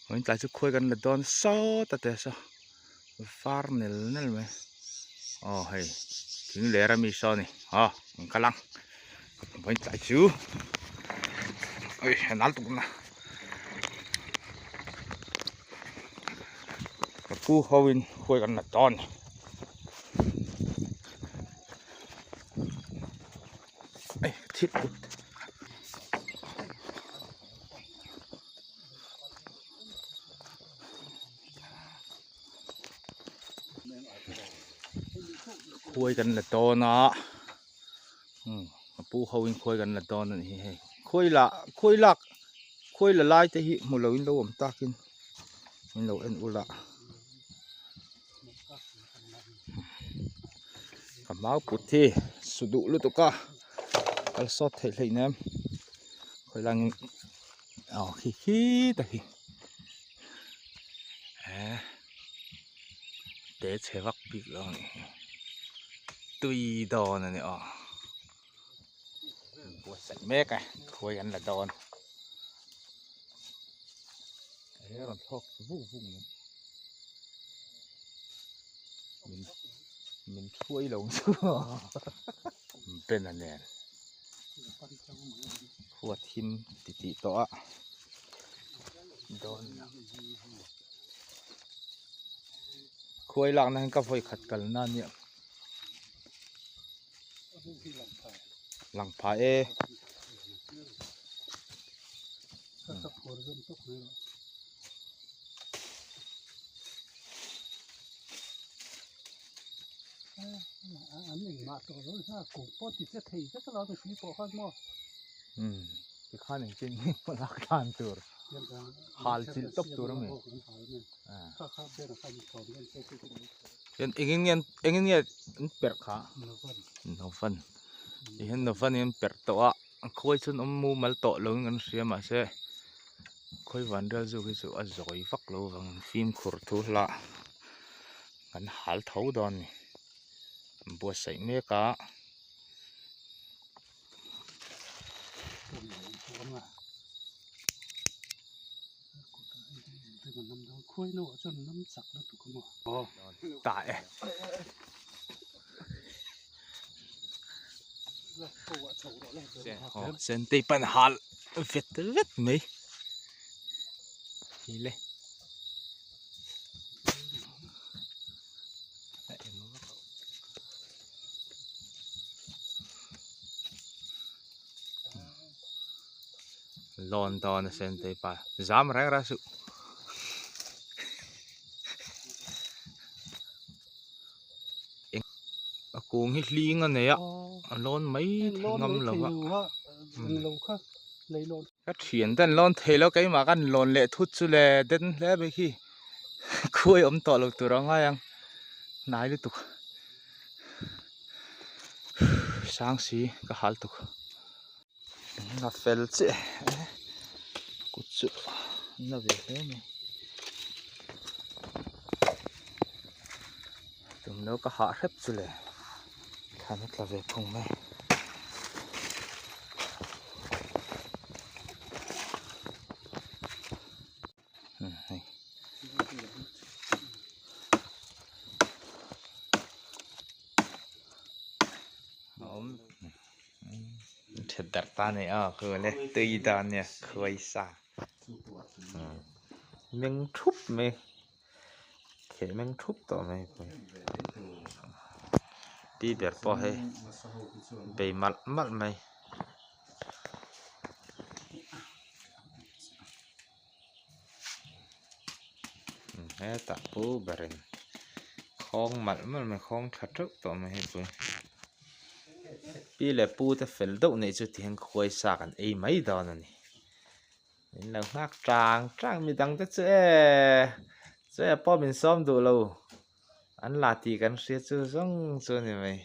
Vawiin tlai chu khuai kan la dawn sawt a te saw var nel nel mai aw hei thing ler ami saw a ni aw an kal ang vawiin tlai chu ui a nal tuk na ka pu ho in khuai kan la dawn a ni. Khuai kan la dawn a a pu ho in khuai kan la dawn a ni hi hei khuai lah khuai lak khuai la lai te hi hmu lo in lo awm tak in min lo en ula ka mau put hi su duh lutuk a kal sawt theih hleih nem khawi lang in aw khi khi ta khi eh te chhe vak bik lo a nih hi tui dawn a ni aw buatsaih mek a khuai an la dawn he rawn thlawk vuk vuk mai min min thuai lo chu ben a nen huat him ti tih tawh a dawn khuai lakna hian ka vawi khat kalna a nia lang pha e. Tikhan engtin nge lak dan tur hal chilh tawp tur a mi engin nge engin nge an perh kha novan tihian novan hi an perh tawh a khawi chuan awm mumal tawh lo in kan hria mahse khawi vanrial zawk hi chu a zawi vak lo vang fimkhur thu hlah kan hal tho dawn a ni an buatsaih mek a. Ta e. Sentei pan hal vet vet mai. Hi le. Lawn dawn a sentei pa zam reng reng suh. A kung hi hling a nei a a lawn mai thei ngam lo a ka thian te an lawn thei lo keimah khan lawn leh thut chu le den hle mai khi khuai awm tawh lo tur a ngai ang hnai lutuk sang si ka hal tuk a fel chiah e kut chu a na ve hle mai tum lo ka hah hrep chu le thlan a tla ve phung mai. Hei awm that darh ta nei a khu le tui dan nia khuai sa meng thup mai theh meng thup tawh mai pi ber pawh hei bei malh malh mai. Hetah pu berin khawng malh malh mai khawng tha teuh tawh mai hei pui pi leh pu te fel deuh neih chu tihian khuai sa kan ei mai dawn a ni min lo nghak tang tang midang te chu e chu e pawh min sawm duh lo an la tih kan hria chu zawng chu a ni mai.